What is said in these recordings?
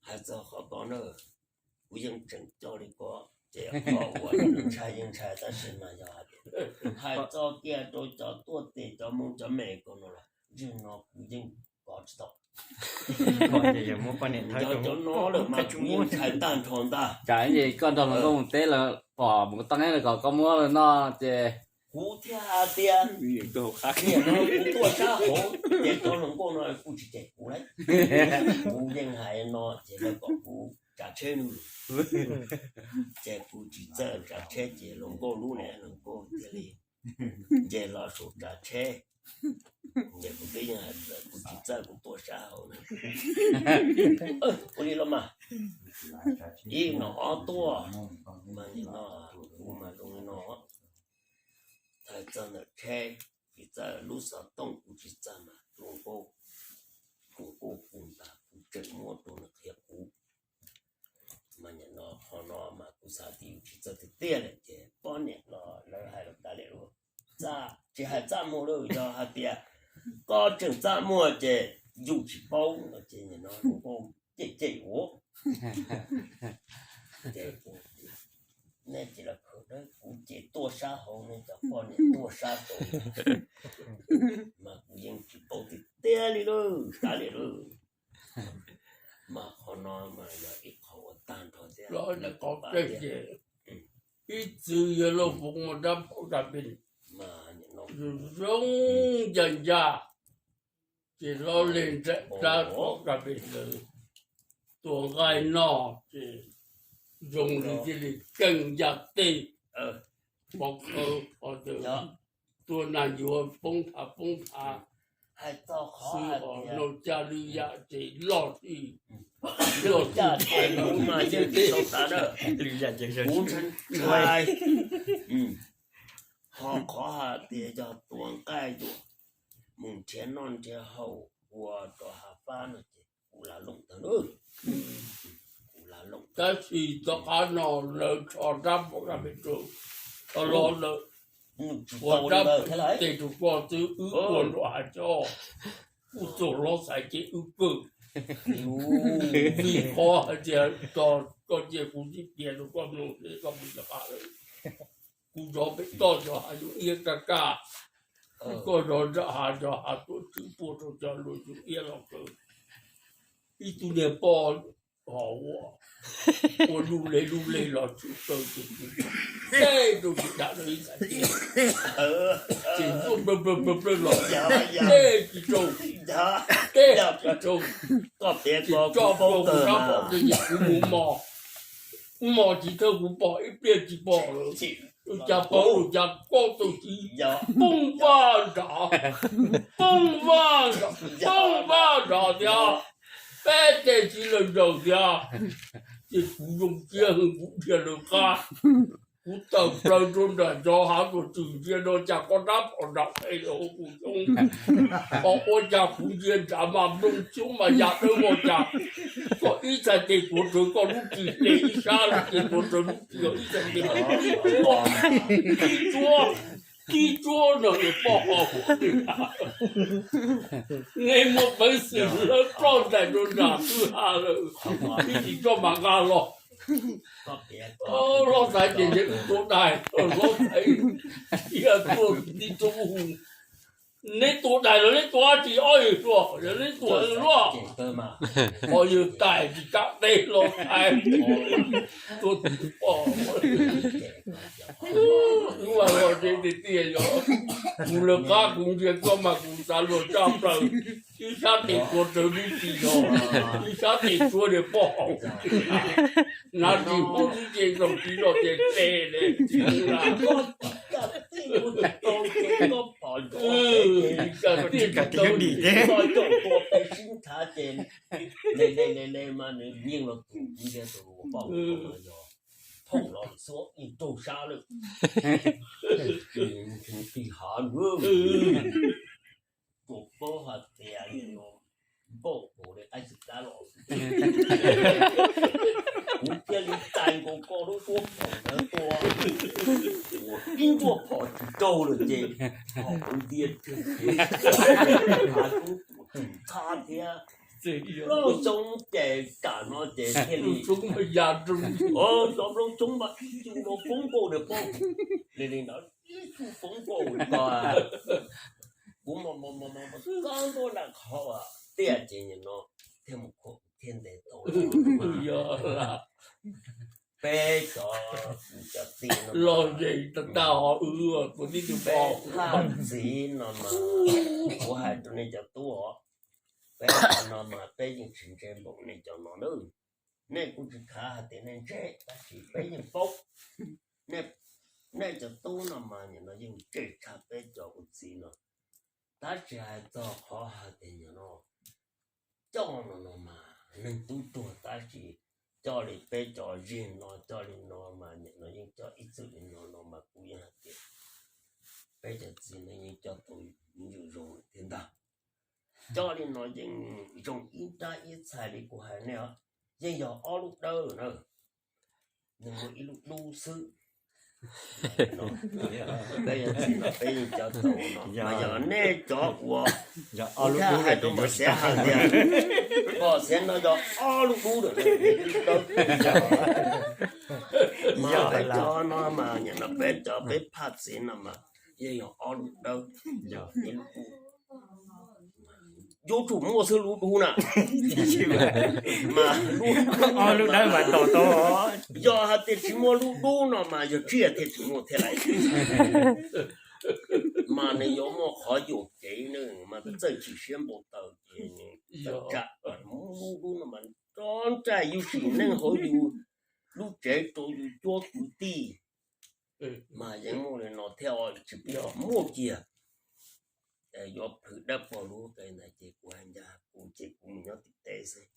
Hais txog qhov ko na, kuv yeej tseem coj li ko, ces qhov uas ntshai yeej ntshai tab sis mas yog hais tias hais txog kiag rau cov tuaj tes cov Hmoob cov me ko no los ntsej no kuv yeej kov tsis tau. Cov no lawm mas kuv yeej ntshai tag nrho ntag. Koj nrog hluas nkauj mus teb lawm pom mus toj nqaij lawm kom koj muab noj ces kuv thiaj hais tias niam no kuv tuaj sab hauv ces cov hluas nkauj no kuj tsis cem kuv lauj. Kuv yeej hais no ces lawv kom kuv tsav tsheb nws, ces kuv tsis txawj tsav tsheb ces hluas nkauj lub niam hluas nkauj thiaj li nce los saum tsav tsheb. Ces kuv twb yeej hais tias kuv tsis txawj kuv tuaj sab hauv na. Ua li los mas ib no ob tuaj, mas nim no kuv mas zoo li no. Txawm txawj ntawm tsheb, tsis txawj lub xov tooj kuv tsis txawj mas hluas nkauj, hluas nkauj kuv ntag kuv tseem muab rau nws qhia kuv. Mas nim no qhov no mas kuv xav tias yus tsis txawj tiag tiag lawm ces poj niam los lawv hais los kav liam lauj. Tsis hais txaj muag lawm, yog hais tias koj tseem txaj muag ces yus tsis paub no ces nim no hluas nkauj cem cem ua. Nej ces los khaws dawb, kuv ces tuaj sab hauv, nej cov poj niam tuaj sab saud. Mas kuv yeej tsis paub tiag tiag li lauj, kav liam lauj. Mas qhov no mas yog ib qho uas tag nrho thiab. Ib txwv yog Lauj Foom ua rab phom rab pem, zoo ncaj ncaj, ces hlob leeg nraim rab phom rab pem ntawd, tua nqaij noj ces zoo li thiaj li keej ncaj teb. Pov khawv qhov ntawd, tua nag yuav poob thav poob thav, xwb os, noj caj lwm yam ces loj tij, loj tij. Kuv ntshai, ho qhov hais tias yog tua nqaij yuav mus nrhiav noj nrhiav haus ua rau hav fab no ces kuv lam loom ntawd. Tab sis tom qab no lawv tso rab phom rab pem rau, los lawm, ua rab tes rau koj xwb, wb ua nram hav coj, kuj txog hlob Xaiv ces wb kawg. Vim qhov hais tias koj cia kuv tib piav rau koj mloog, koj mus nram hav lawm, kuv zov pem toj zov hav zoo iab kaj kaj, koj zov nram hav zov hav tuaj tswb puag rau cov luag zoo iab los kawg. Ib tug niag poj ho ua, ua lub le lub le los tswb kaw ces kuv teb rau ces dam rau ib xav ces, ces ntuaj plawg plawg plawg plawg los teb tsis raug, teb tsis raug, ces tso plaws kuv rab phom rau ces kuv mus mos, mus mos tsis thawj kuv pom ib pliag tsis pom lawm, cas pom lawm cas koj tau tsis poob vaj nrad, poob vaj nrad, poob vaj nrad tiag, peb teg tsis lawm nraud tiag. Ces kuv zoo siab heev kuv dhia lawv qab, kuv tawm plaws rau nram zov hav tuaj txwm ntsia no cas koj rab phom nram qe lawm hauv kuv xyoob. Ho ua cas kuv ntsia nrad mas nplooj xyoob mas ya dawb ua cas, koj ib txhais tes tuav rawv koj lub ris hle ib sab lawm ces tuav rawv lub ris, ib txhais tes mas kib tsuab, kib tsuab, kib tsuab no es poj ho neb muaj peev xwm hlawv ploj ntais rau nram kwj ha lawm, ib tsis tso mas nqa los. Hlob Xaiv ces ntshe wb tuav dais, hlob Xaiv cia tuaj tib tug hu, neb tuav dais los neb tuav dab tsi ob yawg hluas, yog neb tuav luaj, ob yawg tais tsis kam teb hlob Xaiv tuaj tib poj. Wb ua los tsev tiag tiag yog, kuv lawv qab kuv ntsia koj mas kuv xav luag tshaj plaws, ib sab tes tuav rawv lub ris los, ib sab tes tsuab niag poj hau, hnav ris hmoob xwb ces zaum tsis los ces tes ne. Tis le le le mas nws yeej los tus ntsia tus poj hau no yog phooj los xwb yeej raug sab lawm. Tis hav nws tus paub hais tias npauj tus li qaib xwm dab los, kuv thiaj li txais nkaus koj lub suab phoom ntawd tua, ib nruab phom tsis raug lawm ces ho kuv ntiag tug, hav kub tus txhab thiab, lub xyoob ces Tam no ces thiaj li, xov nplooj xyoob mas ib tug no foob nkaus niag paub, li li ntawd ib tug foob nkaus ko. Kuv mos mos mos mos kab ntuj nram qhov tiaj ces nim no thiaj mus khuam thiaj ntes tau. Peb cov, cov txiv no, peb thaj txiv no mas, kuv hais rau nej cov tub os, peb no mas peb yeej tsis ntse npaum nej cov no na. Nej kuj tsis khav hais tias nej ntse, tab sis peb yeej paub. Nej cov tub no mas nim no yeej ntse tshaj peb cov ua txiv no, tab sis hais txog qhov hais tias nim no coj no no mas neeg tub tuag tab sis coj li peb cov zeg no coj li no mas nim no yeej coj ib txwm li no no mas kuj yeej hais tias peb cov txiv no yeej coj tau ib yam zoo thiab ntag. Coj li no yeej zoo ib nrab ib txhais li kuv hais nej os, yeej yog ob lub dawb na, nws muaj ib lub dub xwb. Peb cov txiv no peb yeej coj tau no, yog nej cov ua, kuv thiaj hais rau Pom Xiav hais tias Pom Xiav no yog ob lub dub lawm, ib lub dawb. Mas peb cov no mas nim no peb cov peb phaj txiv no mas yeej yog ob lub dawb, ib lub dub. Yuav tsum muaj xwb lub dub na. Mas lub, ob lub dawb mas tau tau. Yog hais tias tsis muaj lub dub no mas yog tsiaj thiaj tsis muaj thiab lawm. Mas nws yuav muaj qhov yuam kev ne, mas txawj chim siab npau taws ces txawj tsam. Lub dub no mas tso ntsaj yus sim neej hauv yus lub tsev rau yus cuab kwv tij, mas yeej muaj li no thiab, tsis pub kom muaj kiag. Yuav plhws dawb paug lub qe ntawd ces kuv hais ncaj kuv ces kuv mus nyob tim teb xwb.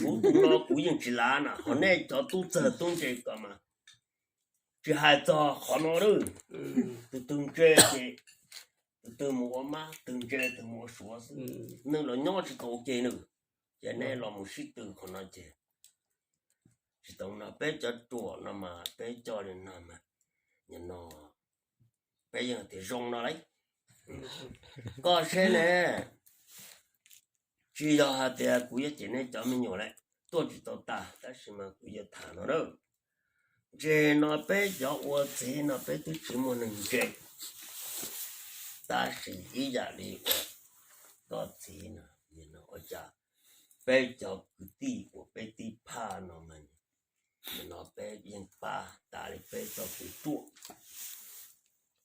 Kuv tus no kuv yeej tsis lav na, ho nej cov tub txawg tub ntse ko mas tsis hais txog qhov no lawm. Tus twg ntse ces tus twg mus ua mab, twg ntse tus mus ua suav xwb. Neeg los nyob tsis tau ua ke nws, ces nej los mus sib tw qhov no ces tsis tau no. Peb cov ruam no mas peb coj li no mas, nim no peb yeej tias zoo no lauj. Koj seb ne, tsis yog hais tias kuv yuav cem nej cov me nyuam lawm, tuaj tsis tau tag, tab sis mas kuv yuav tham no na. Ntses no peb cov ua txiv no peb twb tsis muaj neeg ntse, tab sis ib yam li uas koj txiv no, nim no ua cas peb cov kwv tij uas peb tib phaj no mas, nim no peb yeej pab tas li peb txoj kev ruam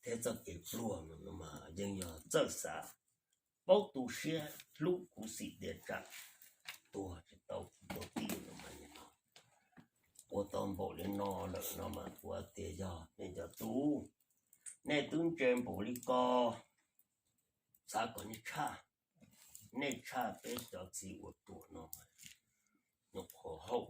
thiab txoj kev pluag no mas yeej yog txawj xav, paub tu siab, hlub khuv xim tias tsam tuag tsis tau kuv tus tij no mas nim no ua tau npaum li no lawm no mas kuv tias yog nej cov tub, nej twb ntse npaum li ko, xav kom nej tshaj, nej tshaj peb cov txiv uas ruam no, nyuam qhuav hauj.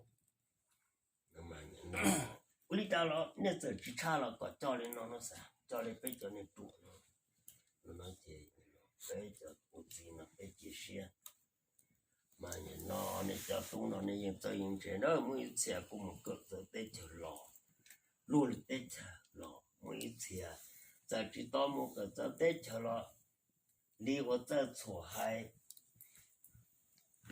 Ua li cas los nej txawm tsis tshaj los kom coj li no no xav, coj li peb cov neeg ruam no, no ces peb cov ua txiv no peb cia siab. Mas nim no nej cov tub no nej yeej txawj yeej ntse na, muaj ib txhia kuj mus kawm txawv teb chaws los, luaj li teb chaws los, muaj ib txhia txawm tsis tau mus kawm txawv teb chaws los, li uas txawj txhuam hais,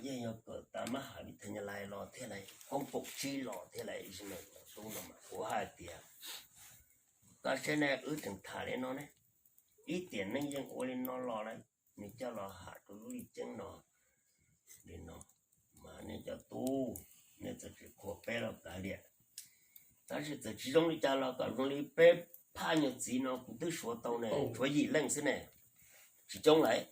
yeej yog kawm tas mab has vib thas nyas lais los thiaj li koob kaum tsib los thiaj li ib sim neej tub no mas kuv hais tias, koj saib ne, wb tseem tham li no ne, ib tiam neej yeej ua li no los lawm, nws coj los ham rau lub li ceeb no li no, mas nej cov tub, nej txawm tsis qhuas peb los kav liam, tab sis txawm tsis zoo li cas los kom zoo li peb phaj nyuag txiv no kuv twb suav tau ne, tshuav yim leej xwb ne, tsis coob lawm.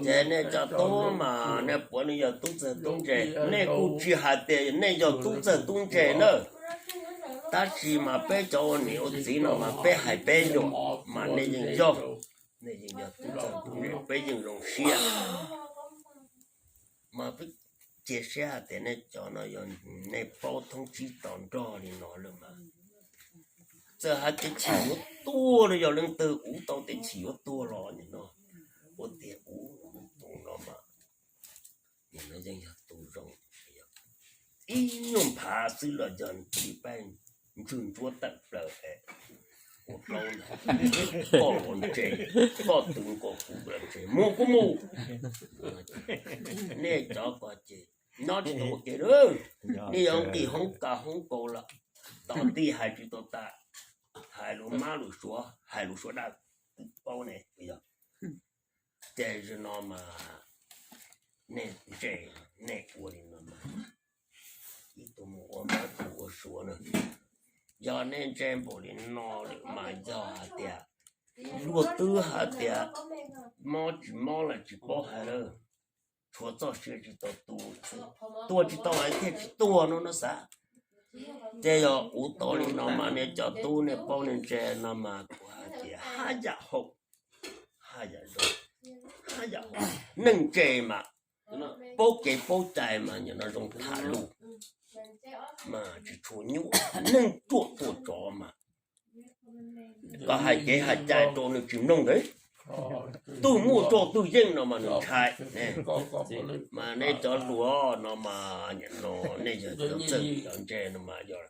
Ces nej cov tub mas nej puav leej yog tub txawg tub ntse, nej kuj tsis hais tias nej yog tub txawg tub ntse na, tab sis mas peb cov ua niam ua txiv no mas peb hais peb nyuam mas nej yeej yog, nej yeej yog tub txawg tub ntse, peb yeej zoo siab. Mas peb cia siab hais tias nej cov no yog nej paub thoob tsib to nrog li no lawm mas, txawm hais tias chim yuav tuag los yog leej twg uv tau tej chim yuav tuag los nim no ua tiag uv tus no mas, nim no yeej yog tus zoo, ib nyuag nphav xwb los yog tus li pab ntswg ntsuab tawm plaws es ua plaub ntag, koj ua ntse, koj twv nkaus kuv ua ntse, mus kuj mus. Nej cov ko ces nyob tsis tau ua ke, nej yuav nqis hoob kas hoob kaus lawm, tom tij hais tsis tau tas, hais lus mab lus suav hais lus suav dawb, twb paub ne. Ces zaum no mas nej ntse, nej ua li no mas ib tug mus ua mab tus ua suav na. Yog nej ntse npaum li no lawm mas yog hais tias luag twb hais tias mob tsis mob los tsis paub hais lawm, tshuav txoj sia tsis tau tu, tuag tsis tau hais thiaj tsis tuag no no xav. Ces yog kuv tau li no mas nej cov tub nej paub nej ntse no mas kuv hais tias haj yam haum, haj yam zoo, haj yam haum. Neeg ntse mas paub kev paub cai mas nim no zoo tham lus mas tsis tshua nyuaj, neeg ruam tua tsov mas koj hais kev hais cai rau nws tsis mloog, twg muaj rau twg yeej no mas nws ntshai. Mas nej cov hluas no mas nim no nej yog cov txawj cov ntse no mas yog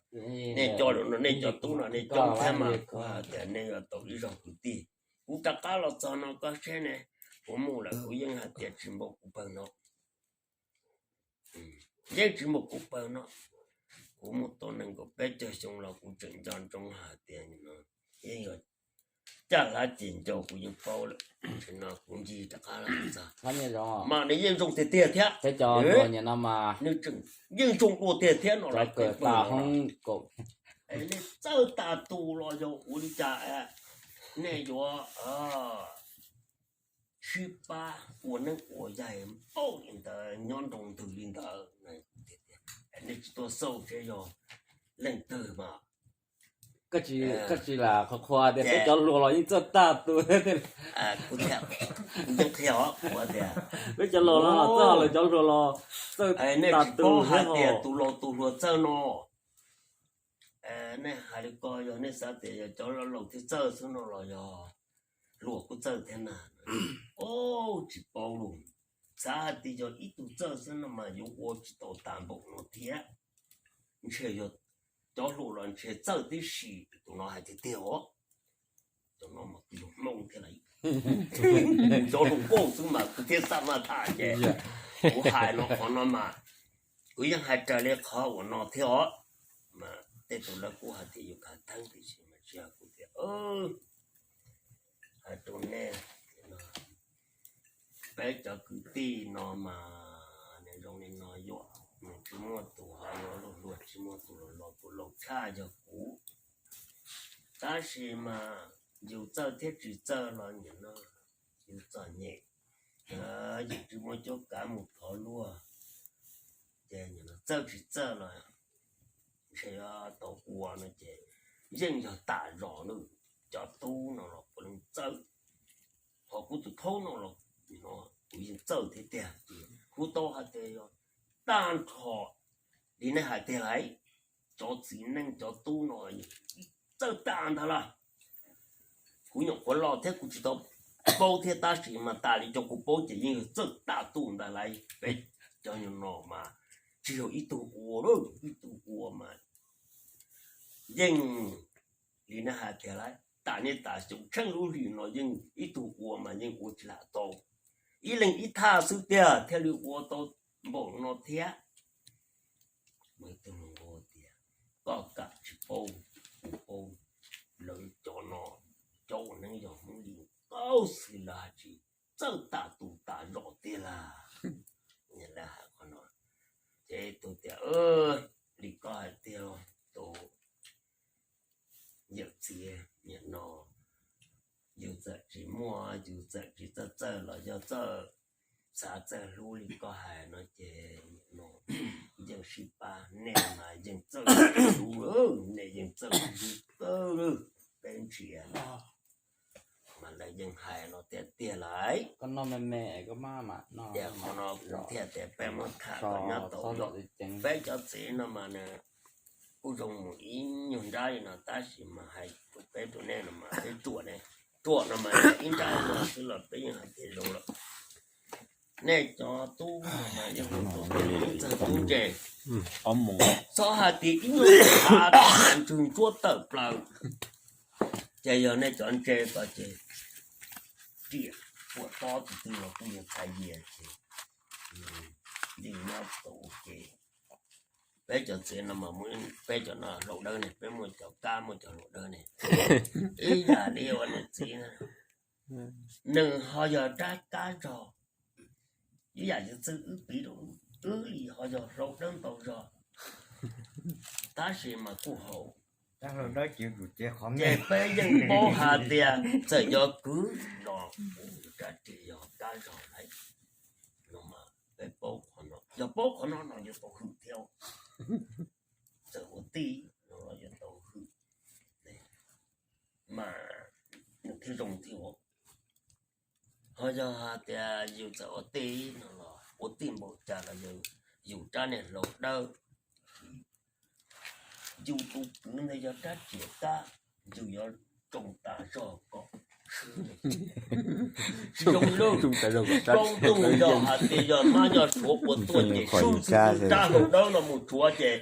nej cov hluas no nej cov tub no nej coob thiab mas kuv hais tias nej yuav tau ib zaug kwv tij. Kuv rov qab los txog no koj saib ne, kuv mus lawm kuv yeej hais tias tsis npaum kuv pawg no. Yeej tsis npaum kuv pawg no. Kuv mus tau nees nkaum peb caug xyoo los kuv tseem nco ntsoov hais tias yeej yog caj hlab ces ncau kuv yeej paub lawm. Tam sim no kuv ncig rov qab los txog mas nws yeej zoo tiag tiag thiab. Nws tseem yeej zoo dua tiag thiab no lawm. Nej txawj tas tus los yog ua li cas, nej yuav sib pab ua neeb ua yaig npaum li ntawd nyob nroo ntws li ntawd. Nej tsis tuaj xauj seb yog leej twg mas. Koj tsis lam qhuas qhuas tias peb cov hluas los yeej txawj tag tus. Yeej qhia os, kuv tias peb cov hluas los txawj, lawv cov hluas los txawj nej tsis paub hais tias tus laus tus hluas txawj no. Nej hais li ko yog nej xav tias yog cov laus laus thiaj txawj xwb no los yog hluas kuj txawj thiab na? Tsis paub lus. Xav hais tias yog ib tug txawj xwb no mas yuav ua tsis tau tas npaum no thiab. Ntshe yog cov hluas los ntshe txawj tib si, tus no hais tiag tiag os. Cov no mas kuv yog Hmoob thiab lawm. Cov hluas nkauj xwb mas kuv thiaj xav mas tham ces kuv hais no qhov no mas kuv yeej hais raws li qhov uas no thiab os. Mas tej tus lawv kuj hais tias yus khav theeb tiam sis mas tsis yog kuv tias hais rau nej, peb cov kwv tij no mas nws zoo li no, yuav nws tsis muaj tus hluas, luag tsis muaj tus hluas, tus laus tshaj yog kuv. Tab sis mas yus txawj thiab tsis txawj los nim no yus txom nyem, yus tsis muaj cuab kav mus thov luag, ces txawj tsis txawj los ntshe tau ua no ces yeej yog tam zos na. Cov tub no los puav leej txawj, ho kuv tus khaub no los kuv yeej txawj thiab tiag. Kuv tau hais tias yog tag nrho li nej hais tiag lauj, cov txiv neej cov tub no txawj tag ntag lauj. Kuv nyuam qhuav los thiab kuv tsis tau paub thiab tab sis mas tas li cov kuv paub ces yeej yog txawj tag tus ntag lauj. Peb cov nyuag no mas tsis yog ib tug ua, ib tug ua mas yeej li nej hais tiag lauj, tas niaj tas xyoo tsheej lub hlis no yeej ib tug ua mas yeej ua tsis lam tau. Ib leeg ib thaj xwb tiag thiaj li ua tau npaum no thiab. Muaj ib tug hluas nkauj tias, koj kam tsis paub, kuv paub, lawv cov no, cov uas neeb yog Hmoob li, qaub xwb lawv hais tsis txawj tas tus tas zos tiag lauj. Lawv hais qhov no ces tus tias, li koj hais tiag, tus yawm txiv, nim no yus txawm tsis muaj, yus txawm tsis txawj txawj los yog txawj xav txawj hlub li koj hais no ces nim no yeej sib pab, nej mas yeej txawj hlub, nej yeej txawj hlub kawg, peb ntsia mas lawv yeej hais no tiag tiag lauj. Tias qhov no kuv thiaj tias peb muab tham kom nyob tau, peb cov txiv no mas nws kuj zoo mus ib nyuag nrab li no tab sis mas hais peb rau nej no mas peb ruam ne, ruam no mas ib nrab no xwb los peb yeej hais tias zoo lawm. Nej cov tub mas yeej txawj tub ntse, txhob hais tias ib nyuag ntswg ntsuab tawm plaws. Ces yog nej cov ntse ko ces riam puam tob tus twg los kuj yeej txhais yias ces Li no tus ces peb cov txiv no mas muaj peb cov no hlau dawb ne, peb muaj cov kab muaj cov hlau dawb ne, ib yam li ua niam txiv na, nws ho yog rab kab zog, ib yam li txwj wb piv rau wb li ho yog hlau dawb ntau zog, tab sis mas kuj haum. Ces peb yeej paub hais tias txawm yog kwv los kuv rab riam yog kab zog lawm no mas peb paub qhov no, yog paub qhov no no yuav tau hwm thiab, txawm ua tij no los yuav tau hwm, mas nws thiaj zoo thiab. Ho yog hais tias yus txawm ua tij no los ua tij npaum cas los yus rab niag hlau dawb, yus tus kwv ntawd yog rab riam kab, yus yuav tsoo tas zog kom tshwm. Tsis zoo li, plaub ntug yog hais tias yog mab yog suav puas tuaj ces sub txwv rab hlau dawb no mus tshuav ces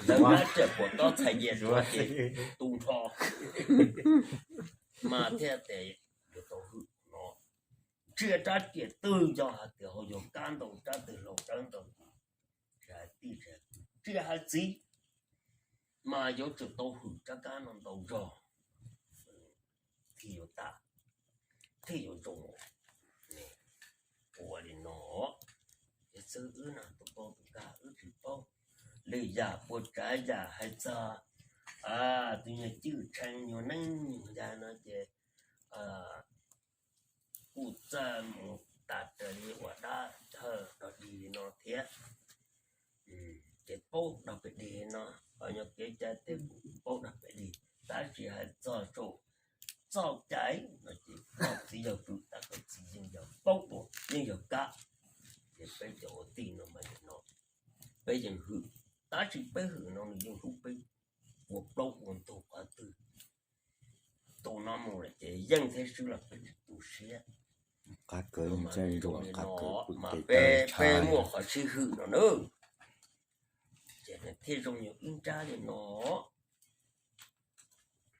lawv rab riam puas tob txhais cia tshuav ces tu nrho. Mas thiaj tias yuav tau hwm no, ntsia rab riam twg yog hais tias ho yog kab ntau, rab twg hlau dawb ntau, tsis hais tij tsis hais kwv tsis hais txiv, mas yuav tsum tau hwm rab kab no ntau zog thiaj yuav tas, thiaj yuav zoo. Ua li no, yog xwb wb no tus paub tus kab wb tsis paub. Lwm yam puas tsav yam hais txog tus nyuag cwj tshee nyuag neeb nyuag yaig no ces kuj txawj mus tas raws li uas dab thawj dog dig li no thiab. Ces paub dog pem dig no, ho nyob kev cai tej kuj paub dog pem dig, tab sis hais txog saum txoj cai no ces koj txiv yawg pw tas koj txiv yeej yog paub dua yeej yog kab. Ces peb cov ua tij no mas no peb yeej hwm, tab sis peb hwm no nws yeej hlub peb ua plaub ua ntug qhov twg. Tus no mus lawm ces yeej thiab swb los peb tsis tu siab. Qab kawg yeej tseem zoo li no, mas peb, peb muaj qhov sib hwm no na, ces nws thiaj zoo yus ib nrab li no.